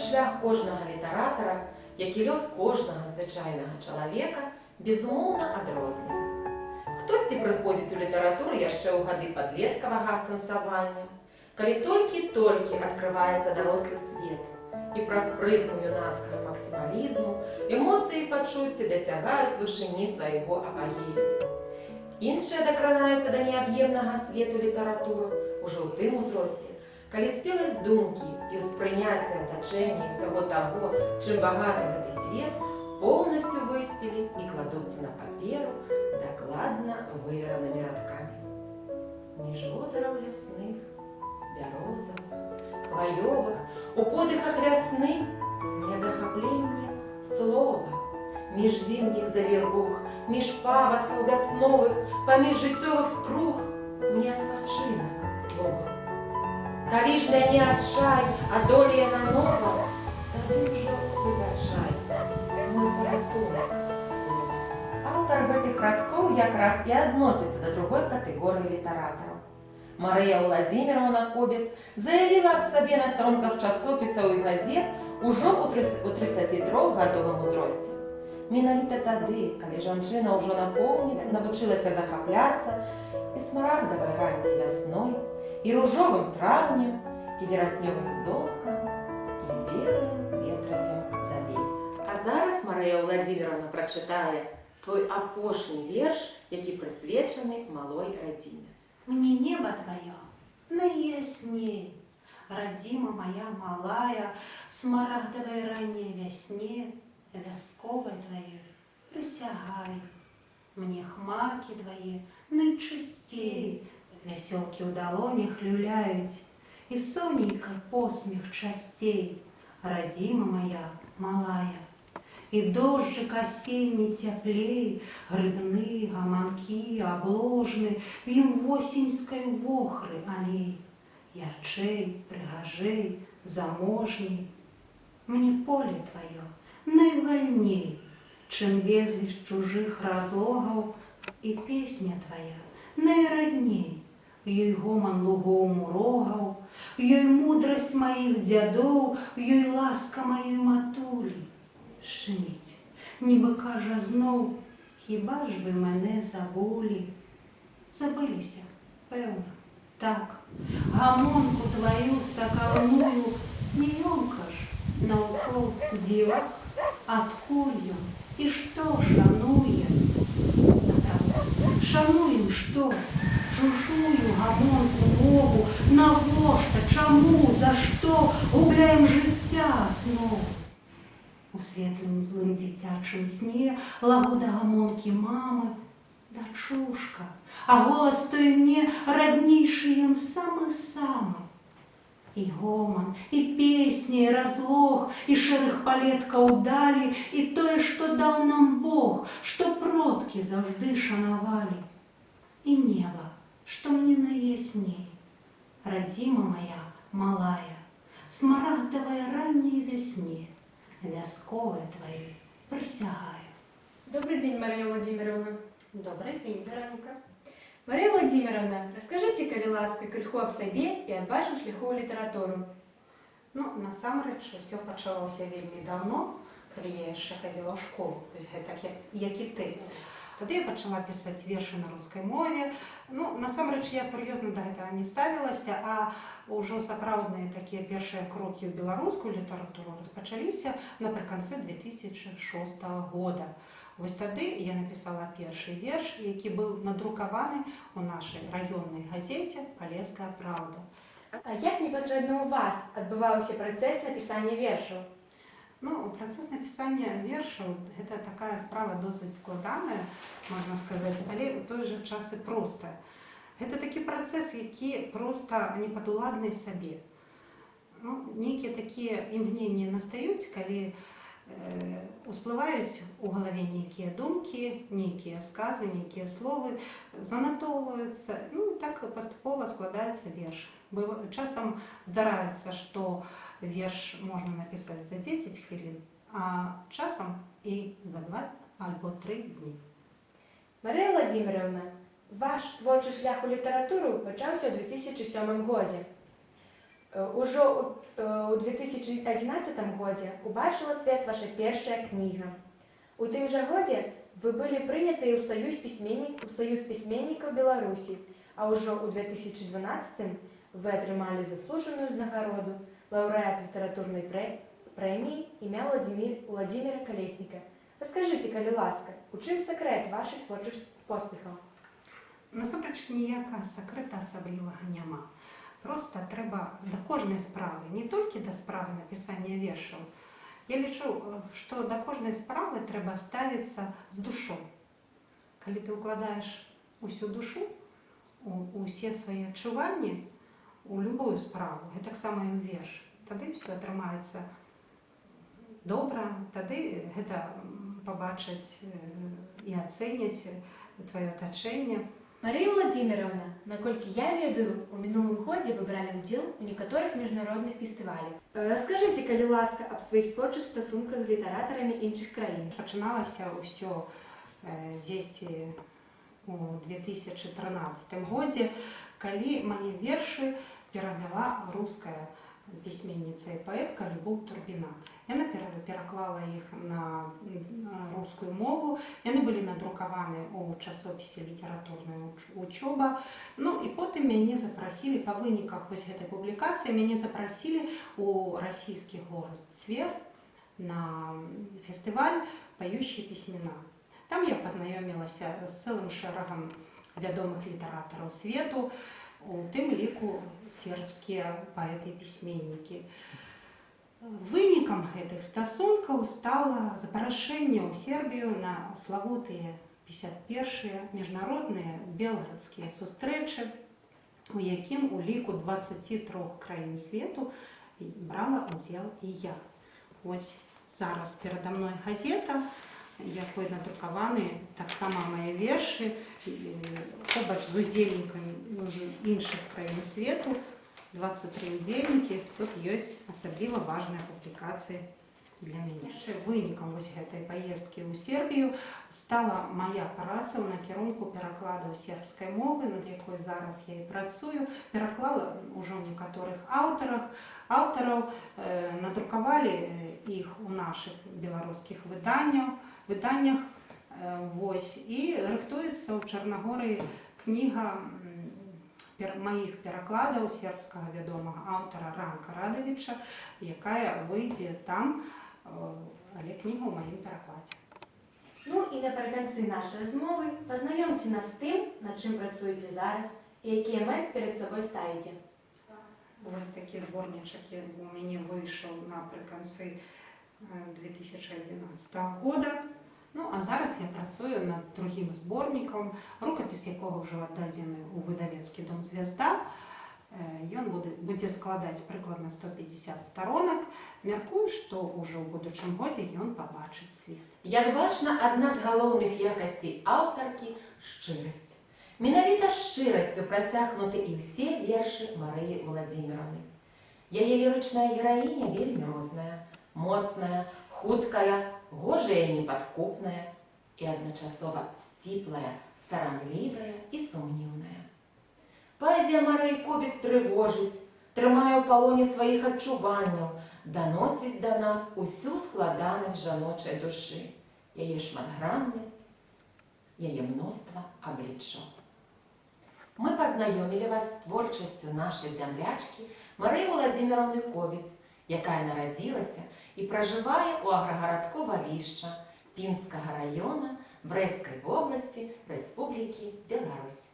Шлях кожнага літаратара, як і лёс кожнага звычайнага чалавека, безумоўна, адрознівае. Хтосьці прыходзіць у літаратуру яшчэ ў гады падлеткавага асэнсавання, калі толькі-толькі адкрываецца дарослы свет, і праз прызму юнацкага максімалізму эмоцыі і пачуцці дасягаюць вышыні свайго апагею. Іншыя дакранаюцца да неаб'емнага свету літаратуры ўжо ў тым узросце, калі спеласць думкі і ўспрыняцце атачэння і ўсяго таго, чым багаты гэты свет, поўнасцю выспелі і кладуцца на паперу дакладна выверанымі радкамі. Між водараў лясных, бярозавых, хваёвых, у подыхах вясны мне захапленне слова. Між зімніх завірух, між павадкаў вясновых, паміж жыццёвых скрух мне адпачынак слова. Калі ж мяне адчай адолее нанова, тады ўжо выбачай, мой паратунак слова. Аўтар гэтых радкоў якраз і адносіцца да другой катэгорыі літаратараў. Марыя Уладзіміраўна Кобец заявіла аб сабе на старонках часопісаў і газет ужо ў 33-гадовым узросце. Менавіта тады, калі жанчына ўжо напоўніцу навучылася захапляцца і смарагдавай ранняй вясной, і ружовым траўнем, і вераснёвым золкам, і белым ветразем завей. А зараз Марыя Уладзіміраўна прачытае свой апошні верш, які прысвечаны малой радзіме. Мне неба твоё найясней, Радзіма моя малая, Смарагдавай ранняй вясне, Вясковай тваёй прысягаю. Мне хмаркі твае найчысцей, Вясёлкі ў далонях люляюць, І сонейка посмех часцей, Радзіма моя малая. І дожджык асенні цяплей, грыбны, гаманкі, абложны, в ім восеньскай вохры алей. Ярчэй, прыгажэй, заможней. Мне поле тваё найвальней, чым безліч чужых разлогаў, і песня твая найрадней. Ёй гоман лугоў мурогаў, ёй мудрасць маіх дзядоў, ёй ласка маёй матулі. Шуміць, нібы кажа зноў: «Хіба ж вы мене забулі?» Забыліся, пэўна, так, гамонку тваю сакалную, не ёмка ж, наўкол дзівак, адкуль ён і што шануе? А так, шануем што? Чужую гамонку мову, навошта, чаму, за што губляем жыцця аснову? У светлым дзіцячым сне лагода гамонкі мамы, дачушка, а голас той мне раднейшы ён самы-самы. І гоман, і песня, і разлог, і шэрых палеткаў далі, і тое, што даў нам Бог, што продкі заўжды шанавалі. І неба, што мне найясней, радзіма моя малая, смарагдавая ранняй вясне, вясковай тваёй прысягаю. Добрый день, Мария Владимировна. Добрый день, Вероника. Мария Владимировна, раскажыце, калі ласка, крыху аб сабе і аб вашым шляху ў літаратуру. Ну, насамрэч, усё пачалося вельмі даўно, калі я яшчэ хадзіла ў школу, вось гэтак, як і ты. Тады я пачала пісаць вершы на рускай мове. Ну, насамрэч, я сур'ёзна да гэтага не ставілася, а ўжо сапраўдныя такія першыя крокі ў беларускую літаратуру распачаліся напрыканцы 2006 года. Вось тады я напісала першы верш, які быў надрукаваны ў нашай раённай газеце «Палеская праўда». А як непасрэдна ў вас адбываўся працэс напісання вершаў? Ну, працэс напісання вершаў — гэта такая справа досыць складаная, можна сказаць, але ў той жа час і простая. Гэта такі працэс, які проста непадуладны сабе. Ну, нейкія такія імгненні настаюць, калі усплываюць у галаве нейкія думкі, нейкія сказы, нейкія словы, занатоўваюцца, ну, і так паступова складаецца верш. Часам здараецца, што верш можна напісаць за 10 хвілін, а часам і за 2 альбо 3 дні. Марыя Владимировна, ваш творчы шлях у літаратуру пачаўся ў 2007 годзе. Ужо ў 2011 годзе убачыла свет ваша першая кніга. У тым жа годзе вы былі прынятыя ў Саюз пісьменнікаў Беларусі, а ўжо ў 2012 вы атрымалі заслужаную ўзнагароду, лаўрэат літаратурнай прэміі імя Уладзіміра Калесніка. Раскажыце, калі ласка, у чым сакрэт вашых творчых поспехаў? Насамрэч ніякага сакрэта асаблівага няма. Проста трэба да кожнай справы, не толькі да справы напісання вершаў. Я лічу, што да кожнай справы трэба ставіцца з душой. Калі ты ўкладаеш усю душу, усе свае адчуванні у любую справу, гэтаксама і ў верш, тады ўсё атрымаецца добра, тады гэта пабачаць і ацэняць тваё атачэнне. Марыя Уладзіміраўна, наколькі я ведаю, у мінулым годзе вы бралі ўдзел у некаторых міжнародных фестывалях. Раскажыце, калі ласка, аб сваіх творчых стасунках з літаратарамі іншых краін. Пачыналася ўсё дзесьці у 2013 годзе, калі мае вершы перавяла руская пісьменніца і паэтка Любоў Турбіна. Яна пераклала іх на рускую мову, яны былі надрукаваны ў часопісе «Літаратурная учоба». Ну і потым мяне запрасілі, па выніках вось гэтай публікацыі, мяне запрасілі ў расійскі горад Цвер на фестываль «Поющие письмена». Там я пазнаёмілася з цэлым шэрагам вядомых літаратараў свету, у тым ліку сербскія паэты і пісьменнікі. Вынікам гэтых стасункаў стала запрашэнне ў Сербію на славутыя 51-я міжнародныя белградскія сустрэчы, у якім у ліку 23 краін свету брала удзел і я. Вось зараз перада мной газета, якой надрукаваны таксама мае вершы, побач з удзельнікамі іншых краін свету, 23 удзельнікі, тут ёсць асабліва важная публікацыя для мяне. Яшчэ вынікам вось гэтай паездкі ў Сербію стала мая праца ў накірунку перакладаў сербскай мовы, над якой зараз я і працую. Пераклала ўжо некаторых аўтараў, надрукавалі іх у нашых беларускіх выданнях. Вось. І рыхтуецца ў Чарнагорыі кніга маіх перакладаў сербскага вядомага аўтара Ранка Радавіча, якая выйдзе там, але кніга ў маім перакладзе. Ну і напрыканцы нашай размовы пазнаёмце нас з тым, над чым працуеце зараз і якія мэты перад сабой ставіце. Вось такі зборнічак у мяне выйшаў напрыканцы 2011 года. Ну, а зараз я працую над другім зборнікам, рукапіс якога ўжо аддадзены ў выдавецкі дом «Звязда». Ён будзе складаць прыкладна 150 старонак. Мяркую, што ўжо ў будучым годзе ён пабачыць свет. Як бачна, адна з галоўных якасцей аўтаркі — шчырасць. Менавіта шчырасцю прасякнуты і ўсе вершы Марыі Уладзіміраўны. Яе лірычная гераіня вельмі розная, моцная, хуткая, гожая і непадкупная, і адначасова сціплая, сарамлівая і сумніўная. Паэзія Марыі Кобец трывожыць, трымае ў палоне сваіх адчуванняў, даносіць да нас усю складанасць жаночай душы, яе шматграннасць, яе мноства абліччаў. Мы пазнаёмілі вас з творчасцю нашай зямлячкі Марыі Уладзіміраўны Кобец, якая нарадзілася і пражывае ў аграгарадку Валішча Пінскага раёна Брэсцкай вобласці Рэспублікі Беларусь.